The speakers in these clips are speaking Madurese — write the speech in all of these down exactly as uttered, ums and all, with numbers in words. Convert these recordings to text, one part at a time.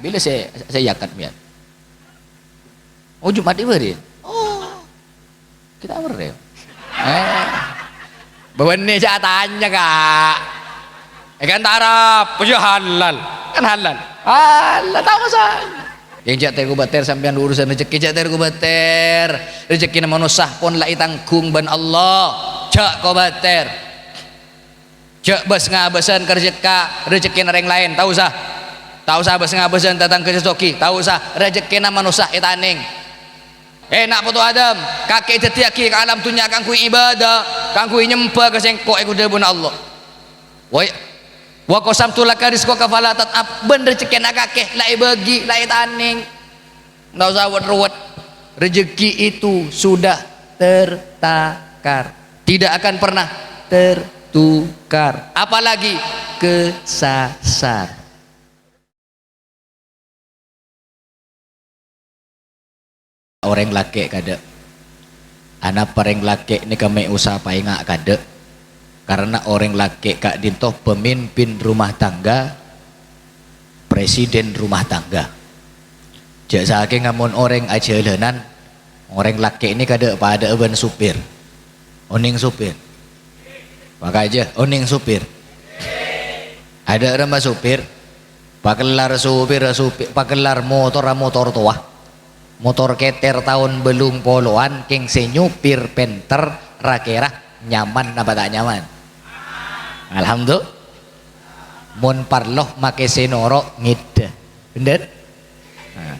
Bilâ sè, sè zakat mèyan? Oh, Jumat è bâri'. Oh. Kita berre. Eh. Bâbâna jhâ' atanya, Ka'. Eh, kan tarap, jhâ' halal. Kan halal. Halal, ta' masalah. Yang jhâ' ter-kobâter sampèyan urusan rejeki, jhâ' ter-kobâter. Rejekina manossa pon la ètanggung bân Allah. Jhâ' kobâter. Jhâ' bâs-ngabâsân ka rejekka-, rejekina orèng laèn, ta' osa. Ta' osa bâs-ngabâsân tatangghâ sè soghi, ta' osa. Rejekina manossa ètanèng. Eh, na' poto Adam, kakè èdhâddhiyâghi ka alam dhunnya kaangghuy ibadah, kaangghuy nyembâ ka sèngko', èko dhâbuna Allah. Woi, "Wa qasamtu laka rizqaka fala tat'ab," bân rejekina kakè la èbâgi, la ètanèng. Ndak usah wet-ruwet. Rezeki itu sudah tertakar. Tidak akan pernah tertukar. Apalagi kesasar. Orèng lakè' kadâ'. Anapa rèng lakè' nèka mè' osa paènga' kadâ'? Karana orèng lakè' ka'dinto pemimpin rumah tangga, presiden rumah tangga. Jhâ' sakènga mon orèng ajhâlânan, orèng lakè' nèka dâ'-padâ'â bân sopir. Onèng sopir? Pakajâ, onèng sopir? Adâ' ramma sopir? Pakellar sopir, sopi-, pakellar motorra motor towa. Motor keter taon bâllung polowan, kèng sè nyopir pènter, ra-kèra nyaman napa ta' nyaman? Alhamdulillah. Mon parlo makè sè noro' ngèdhâ. Bhender? Nah.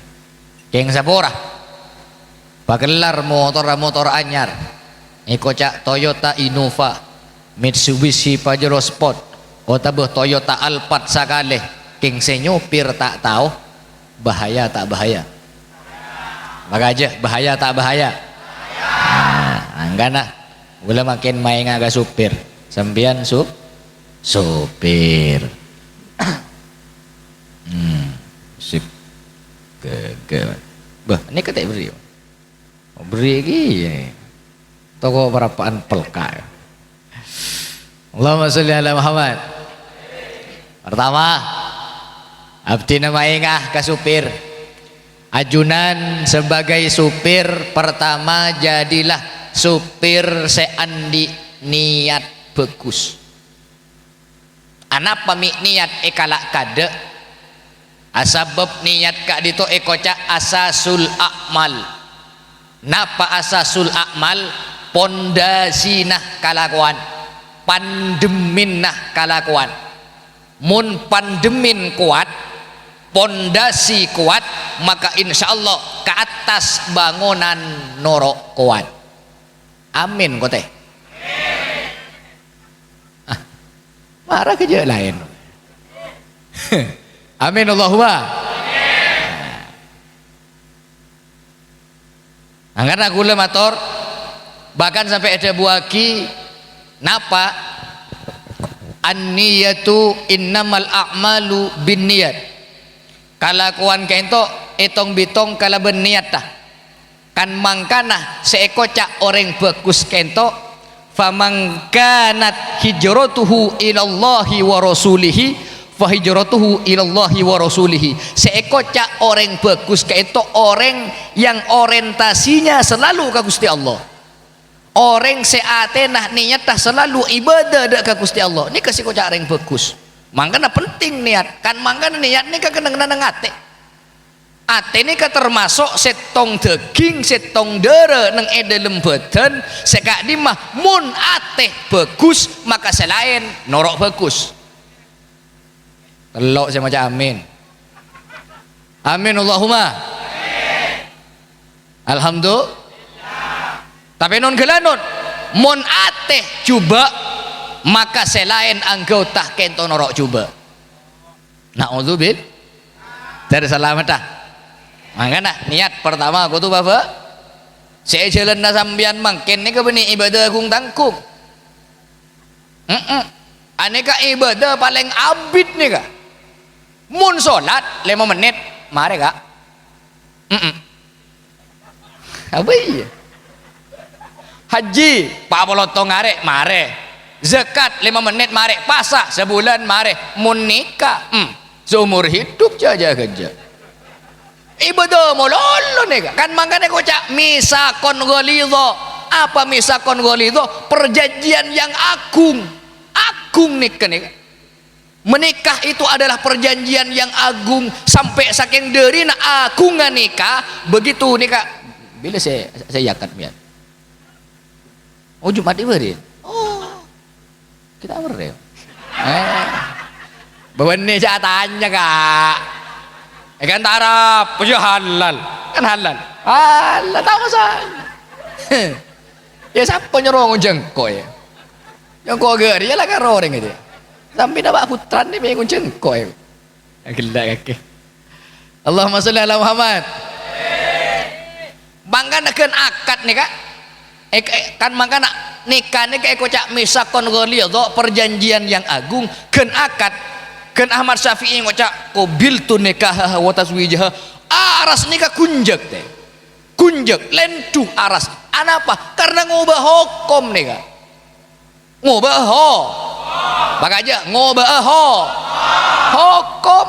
Kèng sapora? Pakellar motorra motor anyar. Èkoca' Toyota Innova, Mitsubishi Pajero Sport, otabâ Toyota Alphard sakalè, kèng sè nyopir ta' tao, bahaya ta' bahaya? Makajâ, bahaya ta' bahaya? Nah, angghâna. Kaulâ makin maènga' ka sopir. Sampèyan su-, sopir. Hmm, sip. Gâgâ. Bâh, nèka ta' èberri'. Berri' ghi, ya. Toko parappa'an pelka'. Allahumma sholli ala Muhammad. Pertama, abdhina maènga ka supir. Ajunan sebagai supir, pertama jadilah supir sè andi' niat bagus. Anapa mè' niat èkala' kadâ'? Asabâb niat ka'dinto èkoca' asasul a'mal. Napa asasul a'mal? Pondasina kalakowan, pandheminna kalakowan. Mon pandhemin kowat, pondasi kowat, maka insyaallah ka attas bangonan noro' kowat. Amin, kote. Ah, mara ka jhâ' laèn. Amin, Allahumma. Angkana kaulâ mator, bahkan sampè' èdhâbuwâghi, napa? "An-niyatu innamal a'malu binniyat." Kalakowan ka'dinto ètong-bitong kalabân niyatta. Kan mangkana sè èkoca' orèng bhâghus ka'dinto, "Faman kanat hijratuhu ilallahi wa rasulihi, fa hijratuhu ilallahi wa rasulihi." Sè èkoca' orèng bhâghus ka'dinto orèng yang orientasinya selalu ka Gusti Allah. Orèng sè atèna niyatta selalu ibadah dâ' ka Gusti Allah. Nèka sè èkoca' orèng bhâghus. Mangkana penting niat. Kan mangkana niat nèka kennengnganna neng atè. Atè nèka termasok sèttong dâging, sèttong dârâ neng è dâlem bhâdhân sè ka'dimma mon atè bhâghus, maka sè laèn noro' bhâghus. Tello' sè maca amin. Amin, Allahumma. Alhamdulillah. Tapè non ghâlânon, mon atè jhubâ', maka sè laèn anggota ka'dinto noro' jhubâ'. Na'udzubillah. Dâri salameddhâ. Mangkana, niat pertama kodhu bâbâ. Sè è jhâlânna sampèyan mangkèn nèka bânnè ibadah ghung-tangghung. Heeh. Anèka ibadah palèng abit nèka. Mon solat, lèma mennit, marè, Ka'. Heeh. Apa iyâ? Haji, pa' polo tong arè, marè. Zakat, lèma mennit, marè. Pasa, sabulân, marè. Mon nèka, hmm, seumur hidup jhâ'-jhâ' ghânjhâ'. Ibâdâ malolo nèka. Kan mangkana èkoca' mitsaqon ghalidha. Apa mitsaqon ghalidha? Perjanjian yang agung. Agung nèka, nèka. Menikah itu adalah perjanjian yang agung, sampai saking dârina agungnga nikah, begitu nèka, bilâ sè, sè akad, mèyan? Oh, Jumat è bâri'. Oh, kita bâri'. Eh, bâbâna jhâ' atanya, Ka'. Eh, kan tarap, jhâ' halal. Kan halal. Halal, ta' masalah. Ya, sapa nyoro ngonjhâ engko', ya? Engko' ghâri' ya la karo orèng itu. Sampèna Pak Putran nè mè' ngonjhâ engko', ya. Ghellâ' kakè. Allahumma sholli ala Muhammad. Mangkana ghân akad nèka, èk-, èk-, kan mangkana nikah nèka èkoca' mitsaqon ghalidha, perjanjian yang agung, ghân akad, ghân Ahmad Syafi'i ngoca', "Qabiltu nikahaha wa tazwijaha." Aras nèka ghunjhâk, tè. Ghunjhâk, lèndhu aras. Anapa? Karena ngobâ hokom nèka. Ngobâ ho-, pakajâ, ngobâ ho-, hokom.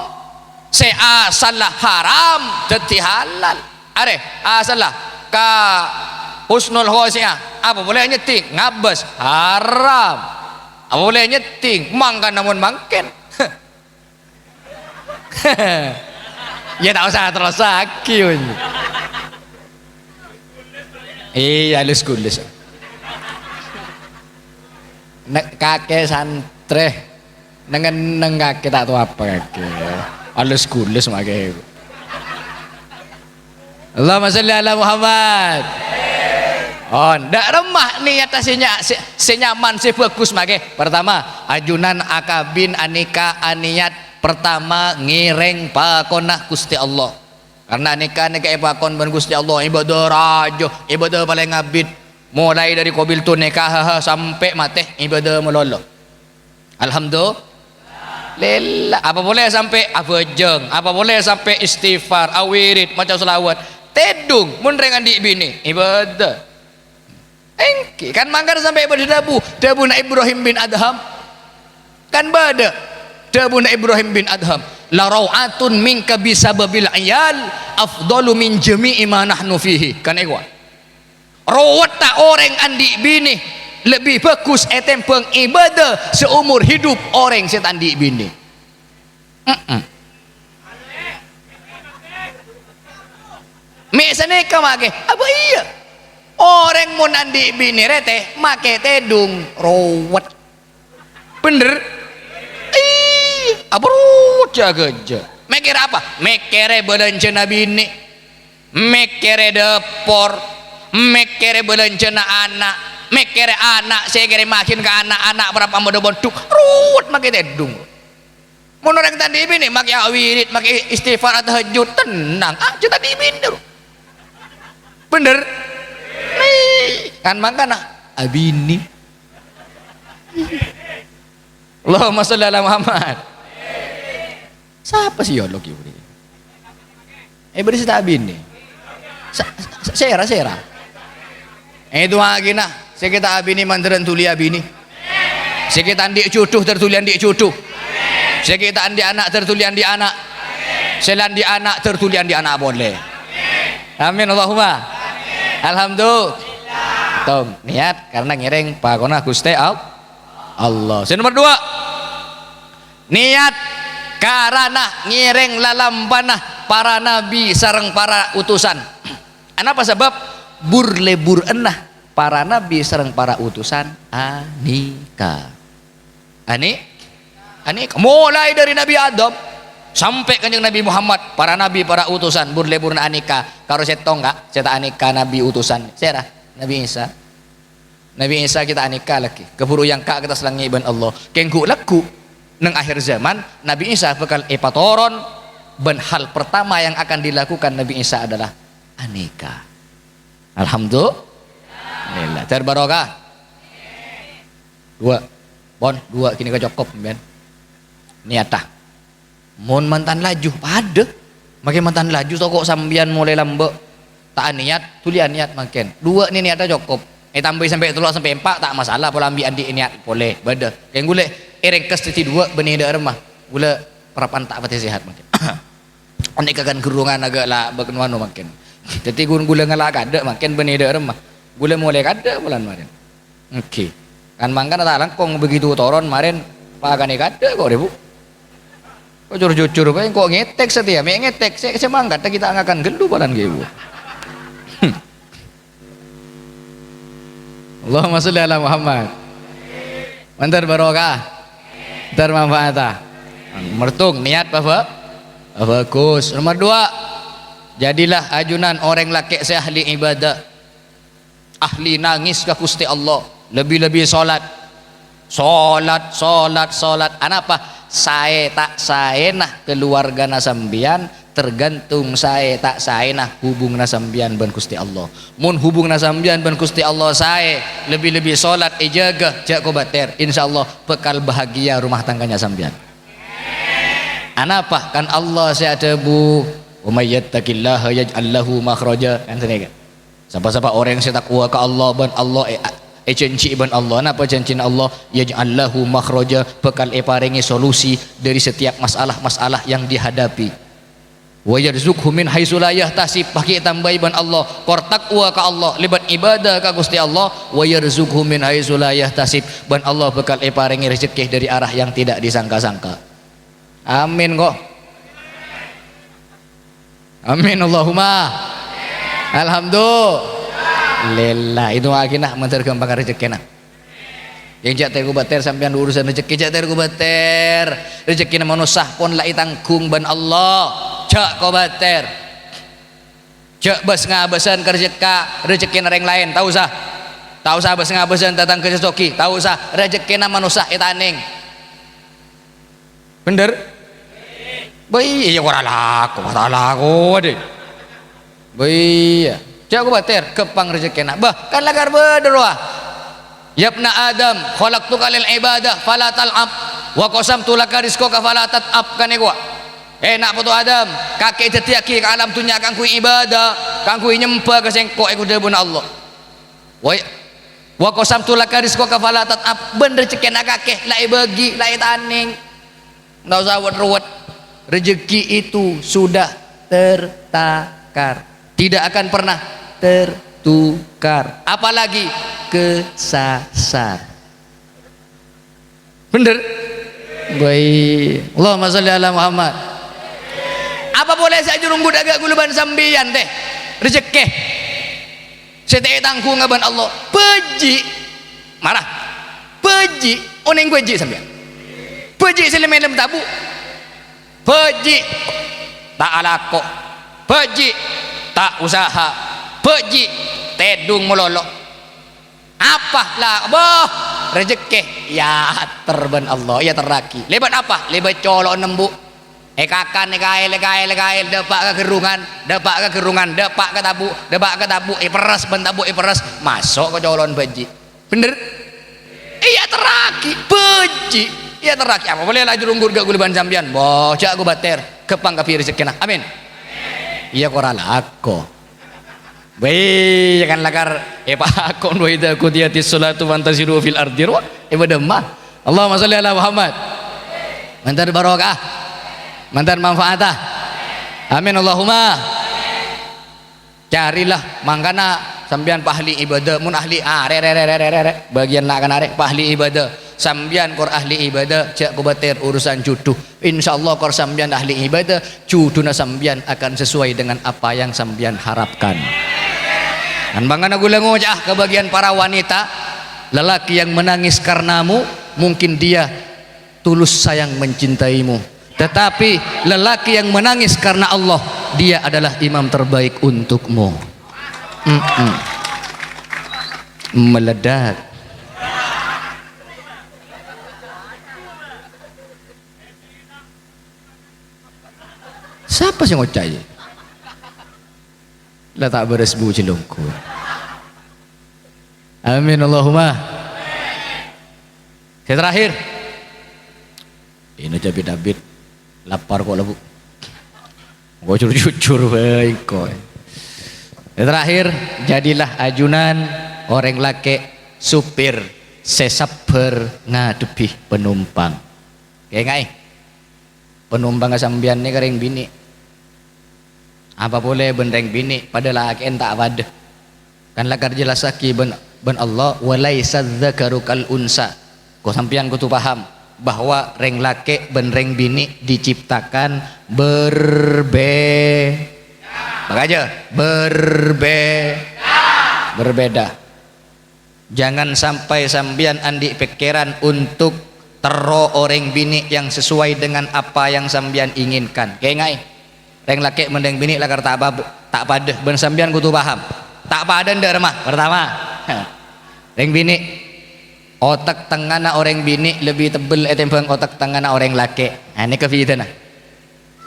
Sè asalla haram dhâddhi halal. Arè, asalla ka Husnul Khotimah. Apa polè nyèddhing? Ngabâs. Haram. Apa polè nyèddhing? Mangkana mon mangkèn. Ya, ta' osa terrossaghi, wèn. Iyâ, alus-gulus. Nè', kakè santrè. Neng-enneng kakè ta' tao apa kakè. Alus-gulus makè. Allahumma sholli ala Muhammad. Oh, ndak remma niyatta sè nya-, sè, sè nyaman, sè bhâghus makè. Pertama, ajunan akabin anika aniat pertama ngèrèng pakonna Ghustè Allah. Karena anika, nèka èpakon bân Ghustè Allah, ibâdâ rajâ, ibâdâ palèng abit. Molaè dâri qabiltu nikahaha sampè' matè, ibâdâ malolo. Alhamdulillah. Apa polè sampè' abhâjâng, apa polè sampè' istighfar, awirid, maca shalawat. Tèdung, mon rèng andi' binè, ibâdâ. Èngghi, kan mangkana sampè' bâdâ dhâbu, dhâbuna Ibrahim bin Adham. Kan bâdâ dhâbuna Ibrahim bin Adham, "La rau'atun minka bisababil iyal afdalu min jami'i ma nahnu fihi." Kan èkowa. Rowetta orèng andi' binè lebbi bhâghus ètèmbhâng ibâdâ seumur hidup orèng sè ta' andi' binè. Mm-mm. Mè' sanèka makè, apa iyâ? Orèng mon andi' binè rètè, makè tèdung, rowet. Bhender? Iyâ, apa rowet jâ-ghâjâ. Mèkkèrè apa? Mèkkèrè bâlânjhâna binè. Mèkkèrè dâpor, mèkkèrè bâlânjhâna ana', mèkkèrè ana' sè èkèrèmmaghin ka ana', ana' parappa'na bâdâ pondhuk, ruwet makè tèdung. Mon orèng ta' andi' binè, makè awirid, makè istighfar, atahajjud, tennang, ajâ ta' andi' binè, bro. Bhender? Kan mangkana, abinè. Allahumma sholli ala Muhammad. Sapa sè yolok yâ, budi? Eh, budi sè ta' abinè. Sa-, sa-, sèra, sèra. Eh, du'aaghinah, sè ghi' ta' abinè mandhârân dhuli abinè. Sè ghi' ta' andi' judhu, dhâr dhuli andi' judhu. Sè ghi' ta' andi' ana', dhâr dhuli andi' ana'. Sè la andi' ana', dhâr dhuli andi' ana' polè. Amin, Allahumma. Alhamdulillah. Tong, niat karena ngèrèng pakonna Ghustè Al-, Allah. Sè nomer dua. Niat karana ngèrèng lalampana para nabi sareng para utusan. Anapa sabâb? Bur-lebburanna para nabi sareng para utusan anika. Ani-, anika. Molaè dâri Nabi Adam sampè' Kanjeng Nabi Muhammad, para nabi, para utusan, bur-lebburna anika. Karo sèttong, Ka', sè ta' anika nabi utusan. Sèra? Nabi Isa. Nabi Isa ghi' ta' anika lagi, kabhuru èangka' ka attas langngè' bân Allah. Kèng ghu'-lagghu', neng akhir zaman, Nabi Isa bhâkal èpatoron, bân hal pertama yang akan dilakukan Nabi Isa adalah anika. Alhamdulillah, dhâr barokah. Dua, pon, dua ghânèka cokop, sampèyan. Niatta. Mon mantan laju, padâ. Makè mantan laju, soko sampèyan molaè lambâ'. Ta' aniat, dhuli aniat mangkèn. Dua nè niatta cokop. Ètambâi sampè' tello' sampè' empa', ta' masalah, pola ambi' andi' niat polè. Bâdâ. Kèng ghulâ, èrèngkes dhâddhi dua, bânnè dâ' remma. Ghulâ parappa'na ta' patè sehat mangkèn. Nèka kan ghârrungan aghâ' la bâk-, anu mangkèn. Dhâddhi ghun ghulâ ngala' kaadâ' mangkèn bânnè dâ' remma. Ghulâ molè kaadâ' polana marèn. Èngghi. Kan mangkana ta' langkong begitu toron marèn pakanè kaadâ' kok, rè, Bu. Kok jur-jujur bhâi, kok ngètèk satèya, mè' ngètèk, sè, sè mangkat kita ngakan ghâllu polana ghi, Bu. Allahumma sholli ala Muhammad. Mandhâr barokah. Mandhâr manfaata. Mertung, niat apa, Pak? Bagus. Nomor dua, jadilah ajunan orèng lakè' sè ahli ibadah. Ahli nangès ka Ghustè Allah. Lebbi-lebbi sholat. Sholat, sholat, sholat. Anapa? Saè ta' saèna kaluwargana sampèyan tergantung saè ta' saèna hubunganna sampèyan bân Ghustè Allah. Mon hubunganna sampèyan bân Ghustè Allah saè, lebbi-lebbi sholat èjâgâ, jhâ' kobâtèr. Insyaallah bhâkal bahagia rumah tangganya sampèyan. Anapa? Kan Allah sè adhâbu, "Wa may yattaqillaha yaj'al lahu makhraja." Kan sanèka. Sapa-sapa orèng sè taqwa ka Allah bân Allah è-, èjhânjhi bân Allah. Napa jhânjhina Allah? "Yaj'al lahu makhraja," bhâkal èparèngè solusi dâri setiap masalah-masalah yang dihadapi. "Wa yarzuqhu min haitsu la yahtasib," pas ghi' tambâi bân Allah. Kor taqwa ka Allah, lèbât ibadah ka Ghustè Allah, "wa yarzuqhu min haitsu la yahtasib," bân Allah bhâkal èparèngè rejhekkè dâri arah yang tidak disangka-sangka. Amin, kok. Amin, Allahumma. Alhamdulillah. Itu akhirnya mandhâr ghâmpang rejhekkèna. Yang jhâ' tèr-kobâtèr sampèyan urusan rejhekkè, jhâ' tèr-kobâtèr. Rejhekkèna manossa pon la ètangghung bân Allah. Jhâ' kobâtèr. Jhâ' bâs-ngabâsân ka rejhekka-, rejhekkèna orèng laèn. Ta' osa. Ta' osa bâs-ngabâsân tatangghâ sè soghi. Ta' osa. Rejhekkèna manossa ètanèng. Bhender? Bâ iyâ, kor alako, ta' alako, dhi. Bâ iyâ. Jhâ' kobâtèr, ghâmpang rejhekkèna. Bâh, kan lakar bâdâ rowa. "Yabna Adam, khalaqtuka lil ibadah, fala tal'ab. Wa qasamtu laka rizqaka fala tat'ab," kan èkowa. "Eh, na' poto Adam, kakè èdhâddhiyâghi ka alam dhunnya kaangghuy ibadah, kaangghuy nyembâ ka Sèngko'," èko dhâbuna Allah. Wa, "Wa qasamtu laka rizqaka fala tat'ab," bân rejhekkèna kakè la èbâgi, la ètanèng. Ta' osa wet-ruwet. Rezeki itu sudah tertakar. Tidak akan pernah tertukar. Apalagi kesasar. Bhender? Bâi. Allahumma sholli ala Muhammad. Apa polè sè ajhârunggut aghâ' ghulâ bân sampèyan, tè? Rejhekkè. Sè ta' ètangghunga bân Allah. Bhâji'. Mara. Bhâji'. Onèng bhâji' sampèyan. Bhâji' sè lem-èlem tabu'. Bhâji'. Ta' alako. Bhâji'. Ta' usaha. Bhâji'. Tèdung malolo. Apa la, bâh, rejhekkè èater bân Allah, èaterraghi. Lèbât apa? Lèbât colo'na embu'. Èkakan, èkaèl, èkaèl, èkaèl, dâpa' ka ghârrungan, dâpa' ka ghârrungan, dâpa' ka tabu', dâpa' ka tabu', èperres bân tabu', èperres, maso' ka colo'na bhâji'. Bhender? Èaterraghi, bhâji'. Èaterraghi. Apa polè la ajhârunggut aghâ' ghulâ bân sampèyan? Bâh, jhâ' kobâtèr. Ghâmpang kabbhi rejhekkèna. Amin. Iyâ, kor alako. Bâi, ya kan lakar èpakon, "Wa idza qudiyatis sholatu fantashiru fil ardi," ro, è bâdâ emma. Allahumma sholli ala Muhammad. Mandhâr barokah. Mandhâr manfaata. Amin, Allahumma. Carilah, mangkana sampèyan pa ahli ibadah, mon ahli, ah, rè, rè, rè, bâgiyân la kan arè, pa ahli ibadah. Sampèyan kor ahli ibadah, jhâ' kobâtèr urusan judhu. Insyaallah, kor sampèyan ahli ibadah, judhuna sampèyan akan sesuai dengan apa yang sampèyan harapkan. Kan mangkana ghulâ ngoca'a ka bâgiyân para wanita, lelaki yang menangis karenamu, mungkin dia tulus sayang mencintaimu. Tetapi lelaki yang menangis karena Allah, dia adalah imam terbaik untukmu. Mm-mm. Meledak. Sapa sè ngoca'a? La ta' bârâs bu jhelongko. Amin, Allahumma. Sè terakhir. Ino cabit-abit. Lapar kok la, Bu. Engko' jur-jujur bhâi engko'. Sè terakhir, jadilah ajunan orèng lakè' supir sè sabbhâr ngadhebbhi panompang. Kaènga'è. Panompangnga sampèyan nèka rèng binè'. Apa polè bân rèng binè' padâ lakè'en ta' padâ. Kan lakar jellassaghi bân, bân Allah, "Wa laisa dzakaru kal unsa." Ko sampèyan kodhu paham bahwa rèng lakè' bân rèng binè' diciptakan berbe-, makaja, berbe-, berbeda. Jangan sampai sampèyan andi' pèkkèran untuk terro orèng binè' yang sesuai dengan apa yang sampèyan inginkan. Kaènga'è, rèng lakè' bân rèng binè' lakar ta' pab-, ta' padâ, bân sampèyan kodhu paham. Ta' padâ dâ' remma? Partama, rèng binè', otak tengngana orèng binè' lebbi tebbel ètèmbhâng otak tengngana orèng lakè'. Nah, nèka bhidhâna.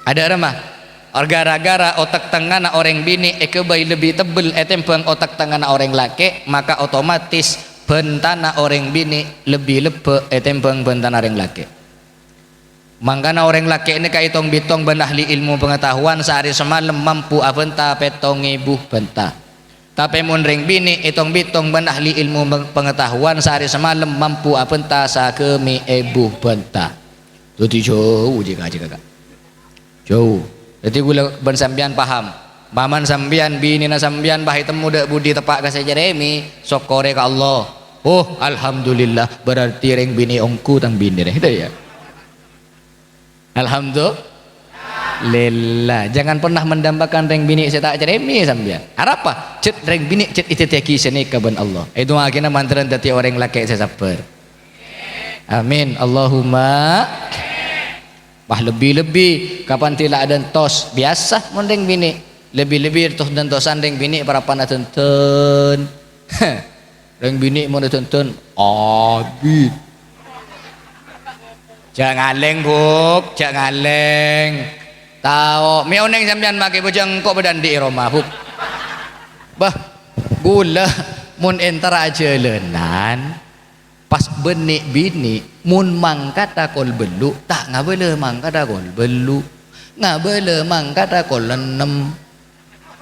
Adâ' remma? Gara-gara otak tengngana orèng binè' èghâbây lebbi tebbel ètèmbhâng otak tengngana orèng lakè', maka otomatis bhântana orèng binè' lebbi lebbâ' ètèmbhâng bhântana orèng lakè'. Mangkana orèng lakè' nèka ètong-bètong bân ahli ilmu pengetahuan saarè samalem mampu abhânta pèttong èbu bhânta. Tapè mon rèng binè' ètong-bètong bân ahli ilmu peng-, pengetahuan saarè samalem mampu abhânta sagâmè' èbu bhânta. Dhâddhi jhâu jhâ' ka-, jhâ' ka-, jhâu. Dhâddhi ghulâ bân sampèyan paham. Paman sampèyan, binèna sampèyan, bâ ètemmo dâ' budi teppa' ka sè carèmè, sokkorè ka Allah. Oh, alhamdulillah, berarti rèng binè' ongghu tang binè rè. Itu ya. Alhamdulillah. Jangan pernah mendambakan rèng binè' sè ta' carèmè sampèyan. Arapa? Cè' rèng binè' cè' èdhâddhiyâghi sè nèka bân Allah. Èdu'aaghina mandhârân dhâddhi orèng lakè' sè sabbhâr. Amin. Allahumma. Wah, lebbi-lebbi kapan dhila adântos. Biyasa mon rèng binè'. Lebbi-lebbi tos-dântosan rèng binè' parappa'na dândân. Rèng binè' mon dândân abit. Jhâ' ngalèng, Bu', jhâ' ngalèng. Tao, mè' onèng sampèyan makè bhâjâng engko' bâdâ andi' è roma, Bu'. Bâh, ghulâ mon entara ajhâlânan, pas bânnè binè', mon mangkata kol bâllu', ta' ngabâlâ mangkata kol bâllu', ngabâlâ mangkata kol ennem.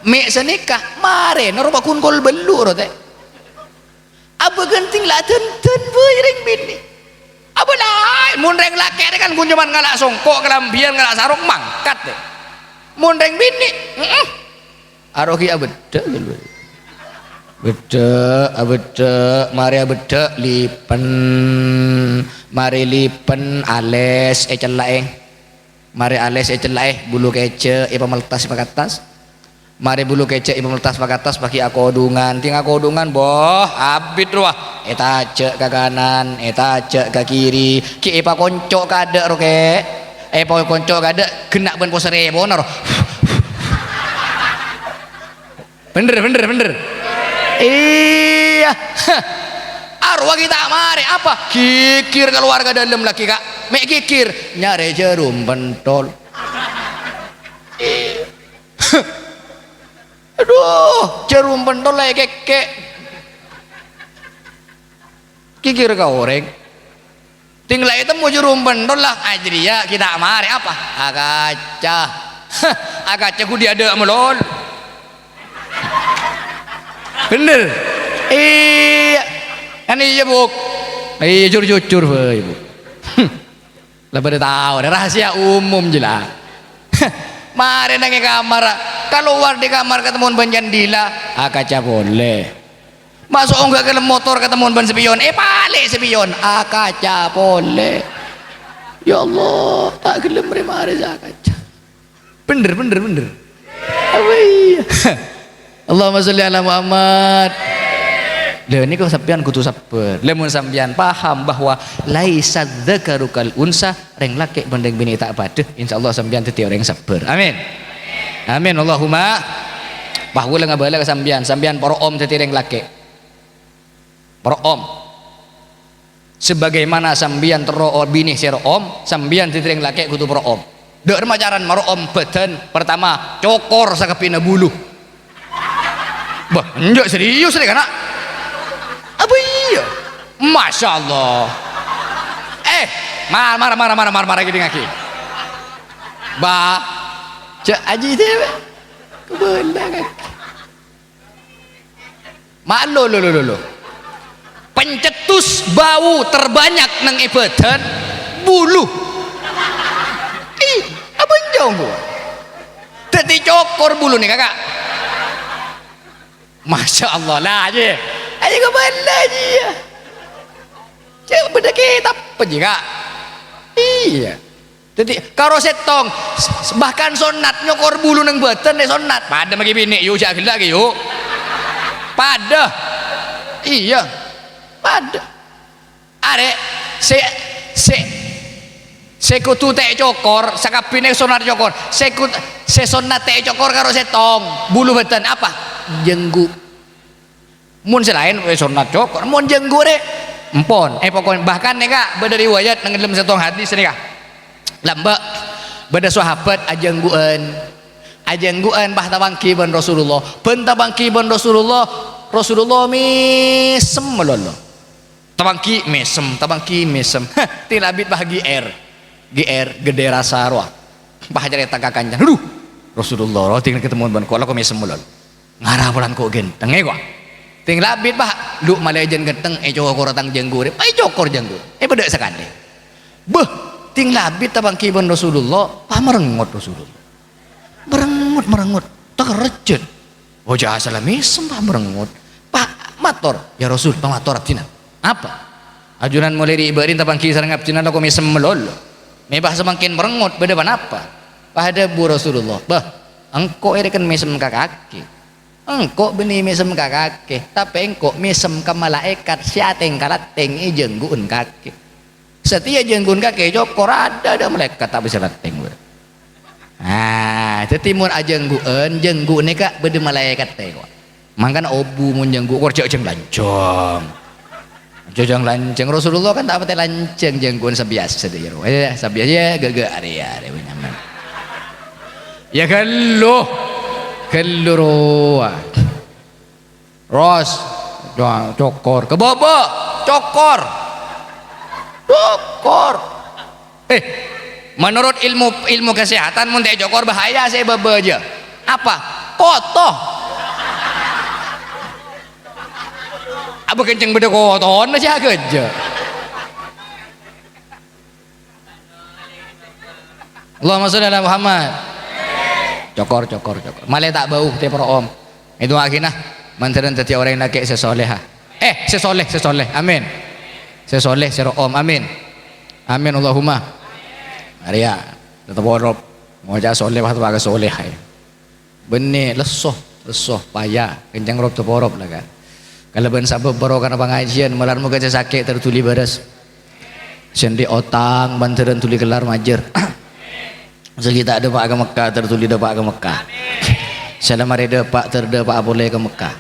Mè' sanèka, marèna rowa ghun kol bâllu' ro, tè. Abâ' ghânting la dândân bhâi rèng binè'. Abâ' laèn, mon rèng lakè' rè kan ghun coma ngala' songko', kalambhiyân, ngala' sarong, mangkat, tè. Mon rèng binè', heeh. Aro ghi' abheddhâ', ghâllu. Beddhâ', abheddhâ', marè abheddhâ', lipen. Marè lipen, alès ècella'è. Marè alès ècella'è, bulu kèca' èpameltas pakattas. Marè bulu kèca' èpameltas pakattas, paghi' akodhungan. Tèng akodhungan, boh, abit rowa. Ètajâ' ka kanan, ètajâ' ka kiri. Ghi' èpakonco' kaadâ' ro, kè. Èpakonco' kaadâ', ghenna' bân poserrèbona ro. Bhender, bhender, bhender. Iyâ. Arowa ghi' ta' marè. Apa? Ghighir kalowar ka dâlem laghi, Ka'. Mè' ghighir. Nyarè jhârum penthol. Iyâ. Adhu, jhârum penthol la èkèkkè'. Ghighir ka orèng. Tèng la ètemmo jhârum penthol la, ajârèya ghi' ta' marè apa? Akaca. Akaca ghu dhi' adâ' malolo. Bhender? Iyâ. Kan iyâ, Bu'. Iyâ, jur-jujur bhâi, Bu'. La bâdâ tao, rahasia umum jâ la. Marè neng è kamar, kalowar dâri kamar katemmo bân candhila, akaca polè. Maso' ongghâ ka dâlem motor katemmo bân spion, èpalè spion, akaca polè. Ya Allah, ta' ghellem rè-marè sè akaca. Bhender, bhender, bhender. Apa iyâ? Allahumma sholli ala Muhammad. Lha, nèko sampèyan kodhu sabbhâr. Lha, mon sampèyan paham bahwa laisa dzakaru kal unsa, rèng lakè' bân rèng binè' ta' padâ, insyaallah sampèyan dhâddhi orèng sabbhâr. Amin. Amin. Allahumma. Wah, kaulâ ngabâlâ ka sampèyan, sampèyan poro om dhâddhi rèng lakè'. Poro om. Sebagaimana sampèyan terro o-, binè sè ro om, sampèyan dhâddhi rèng lakè' kodhu poro om. Dâ' remma carana maro om bhâdhân, partama, cokor sakabbhiyânna bulu. Bâh, enjâ' serius rè, kana'. Apa iyâ? Masya Allah. Eh, mar, mar, mar, mar, mar, mar, gini lagi. Ba, cè' aji dhewe. Kebela kaki. Ma' lo, lo, lo, lo, lo. Pencetus bau terbanyak neng è bhâdhân, bulu. Ih, apa enjâ' ongghu? Dhâddhi cokor buluna, Kaka'. Masya Allah, la, jiyâ. Ayo kabâlâ, jiyâ. Cè' bâdâ kètab, apa, jiyâ, Ka'? Iyâ. Dhâddhi, karo sèttong, s-, s-, bahkan sonnat nyokor bulu neng bâdân, è, sonnat. Padâ maghi binè', yu, jhâ' ghellâ', ghi, yu. Padâ. Iyâ. Padâ. Arè', sè, sè, sè kodhu ta' ècokor, sakabbhina sonnat cokor. Sè kud-, sè sonnat ta' ècokor karo sèttong, bulu bâdân, apa? Jhânggu'. Mon sè laèn, è, sonnat cokor. Mon jhânggu' rè, empon. È, pokokna, bahkan nèka bâdâ riwayat neng dâlem sèttong hadis nèka. Lambâ', bâdâ sahabat ajhânggu'ân. Ajhânggu'ân pas tapangghi bân Rasulullah. Bân tapangghi bân Rasulullah, Rasulullah mèsem malolo. Tapangghi mèsem, tapangghi mèsem. Hah, tèng la abit pas G R. G R, ghâddhâ rasa rowa. Pas carèta ka kancana. "Aduh, Rasulullah, rowa tèng katemmo bân ko', la ko' mèsem malolo." Ngara polana ko' ghântengnga, ko'. Tèng la abit, Pak. Lu malè jân ghântengnga, ècokor tang jhânggu' rè. Pas ècokor jhânggu'. È, bâdâ sakalè. Bâh, tèng la abit tapangghi bân Rasulullah, pas marengngot Rasulullah. Marengngot, marengngot. Takerrejjhât. Oh, jhâ' sala mèsem, pas marengngot. Pas mator, "Ya Rasul, pamator abdhina." "Apa?" "Ajunan molaè ri'-bâri'na tapangghi sareng abdhina la ko' mèsem malolo. Mè' pas samangkèn marengngot, bâdâ ponapa?" Pas adhâbu Rasulullah, "Bâh, engko' èrèken mèsem ka kakè." Engko' bânnè mèsem ka kakè, tapè engko' mèsem ka malaèkat sè atèng-kalattèng è jhânggu'na kakè. Satèya jhânggu'na kakè ècokor, adâ'-adâ' malaèkat ta' bisa lattèng, bâ. Ah, dhâddhi mon ajhânggu'ân, jhânggu' nèka bâdâ malaèkatta, ko'. Mangkana obu mon jhânggu', ko' jhâ' jhâng-lanjhâng. Jhâ' jhâng-lanjhâng. Rasulullah kan ta' patè lanjhâng, jhânggu'ân sabiyasa, dhâ, iyâ, ro. Eh, sabiyasa, iyâ, ghâ'-ghâ' arè, arè, nyaman. Iyâ, ghâllu. Ghâllu rowa. Ros, co-, cokor. Kebâbâ, cokor. Cokor. Eh, menurut ilmu, ilmu kesehatan, mon ta' ècokor bahaya sè bâbâ jâ. Apa? Koto. Apa kenceng bâdâ kotona jâ ghâjâ. Allahumma sholli ala Muhammad. Cokor, cokor, cokor. Malè ta' bâu, tè, para om. Èdunga'aghi, nah, mandhârân dhâddhi orèng lakè' sè soleha. Eh, sè soleh, sè soleh. Amin. Sè soleh, sè ro'om. Amin. Amin, Allahumma. Arèya, tetep orop. Ngoca' soleh, wah, teppa' ka soleha, ya. Bânnè, lesso, lesso, paya, kenceng rop-toporop la, kan. Kalabân sabâb barokana pangajiyân, malar moghâ sè sakè' ter dhuli bârâs. Sè andi' otang, mandhârân dhuli kellar majâr. Sè ghi' ta' dâpa' ka Mekkah, ter dhuli dâpa' ka Mekkah. Sè la marè dâpa', ter dâpa'a polè ka Mekkah.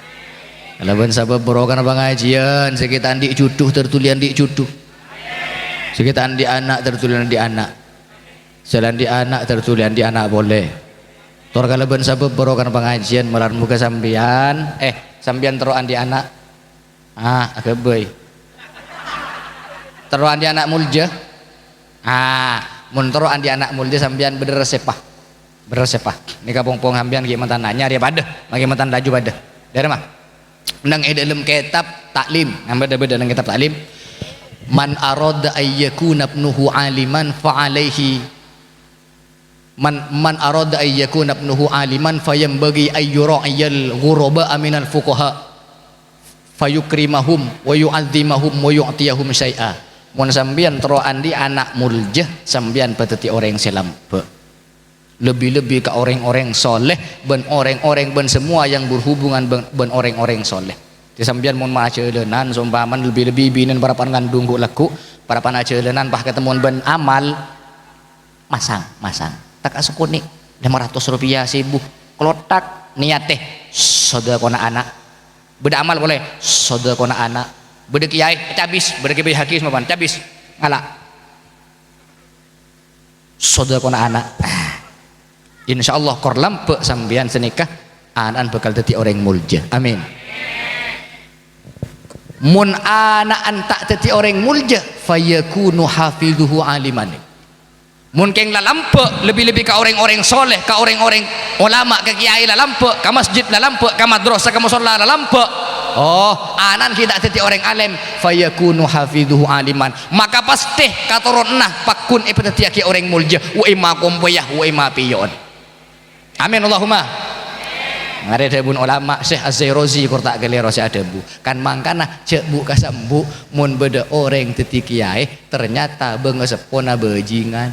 Kalabân sabâb barokana pangajiyân, sè ghi' ta' andi' judhu, ter dhuli andi' judhu. Sè ghi' ta' andi' ana', ter dhuli andi' ana'. Sè la andi' ana', ter dhuli andi' ana' polè. Tor kalabân sabâb barokana pangajiyân, malar moghâ sampèyan, eh, sampèyan terro andi' ana'. Ah, aghâbây. Terro andi' ana' molja. Ah, mon terro andi' ana' molja, sampèyan bhender sèpa. Bhender sèpa. Nèka pong-pong sampèyan ghi' mantan anyar, ya padâ. Maghi mantan laju padâ. Dârâmma? Neng è dâlem kètab Ta'lim, nambah bâdâ neng kètab Ta'lim, "Man arada ayyakuna ibnuhu aliman fa alaihi, man, man arada ayyakuna ibnuhu aliman fa yanbaghi ayyura'iyal ghuraba minal fuqaha, fa yukrimahum, wa yu'azzimahum, wa yu'tiyahum syai'a." Mon sampèyan terro andi' ana' molja, sampèyan bâdâ dhâddhi orèng sè lambâ'. Lebbi-lebbi ka orèng-orèng soleh bân orèng-orèng bân semua yang berhubungan bân, bân orèng-orèng soleh. Dhâddhi sampèyan mon majhâlânan, sompamana lebbi-lebbi binèna parappa'na ngandung ghu'-lagghu', parappa'na ajhâlânan pas katemmowan bân amal, masang, masang. Tèka sakonè', lèma ratos ropèya, sèbu, klothak, niyatè, sadhâkona ana'. Bâdâ amal polè, sadhâkona ana'. Bâdâ kèyaè, cabis, bâdâ kèyaè hakim, sompamana, cabis, ngala'. Sadhâkona ana'. Ah. Insyaallah, kor lambâ' sampèyan sanèka, ana'na bhâkal dhâddhi orèng molja. Amin. Mon ana'na ta' dhâddhi orèng molja, fayakunu hafidhuhu aliman. Mon kèng la lambâ', lebbi-lebbi ka orèng-orèng soleh, ka orèng-orèng olama, ka kèyaè la lambâ', ka masjid la lambâ', ka madrasah, ka mosolla la lambâ'. Oh, ana'na ghi' ta' dhâddhi orèng alèm, fayakunu hafidhuhu aliman. Maka pastè katoronanna pagghun èpadhâddhiyâghi orèng molja, wa imma kompoyya, wa imma pèyo'na. Amin, Allahumma. Ngarè dhâbuna ulama, Syekh Az-Zairozi, kor ta' kalèro sè adhâbu. Kan mangkana jhâ' bu' kasembu', mon bâdâ orèng dhâddhi kèyaè, ternyata bângaseppona bajingan.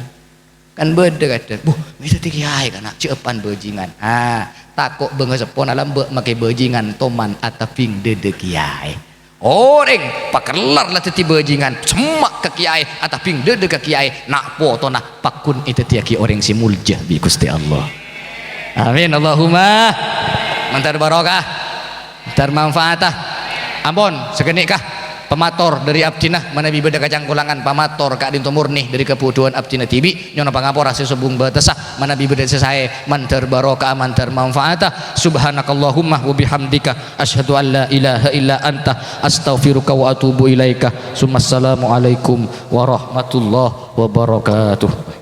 Kan bâdâ kadhâng, "Buh, mè' dhâddhi kèyaè kana' jhâ' pan bajingan." Ah, tako' bângaseppona lambâ' makè bajingan toman atabing dâdâ kèyaè. Orèng pakellar la dhâddhi bajingan, semma' ka kèyaè, atabing dâdâ ka kèyaè, na' potona pagghun èdhâddhiyâghi orèng sè molja bi' Ghustè Allah. Amin, Allahumma. Mandhâr barokah, mandhâr manfaata. Ampon, saghâpanèka pamator dâri abdhina, manabi bâdâ kacangkolangan pamator ka'dinto morni dâri kabhudhuwân abdhina dhibi', nyo'ona pangapora sè sobung bâtessa, manabi bâdâ sè saè, mandhâr barokah, mandhâr manfaata. Subhanakallahumma wa bihamdika, asyhadu an la ilaha illa anta, astaghfiruka wa atubu ilaika. Summassalamualaikum warahmatullahi wabarakatuh.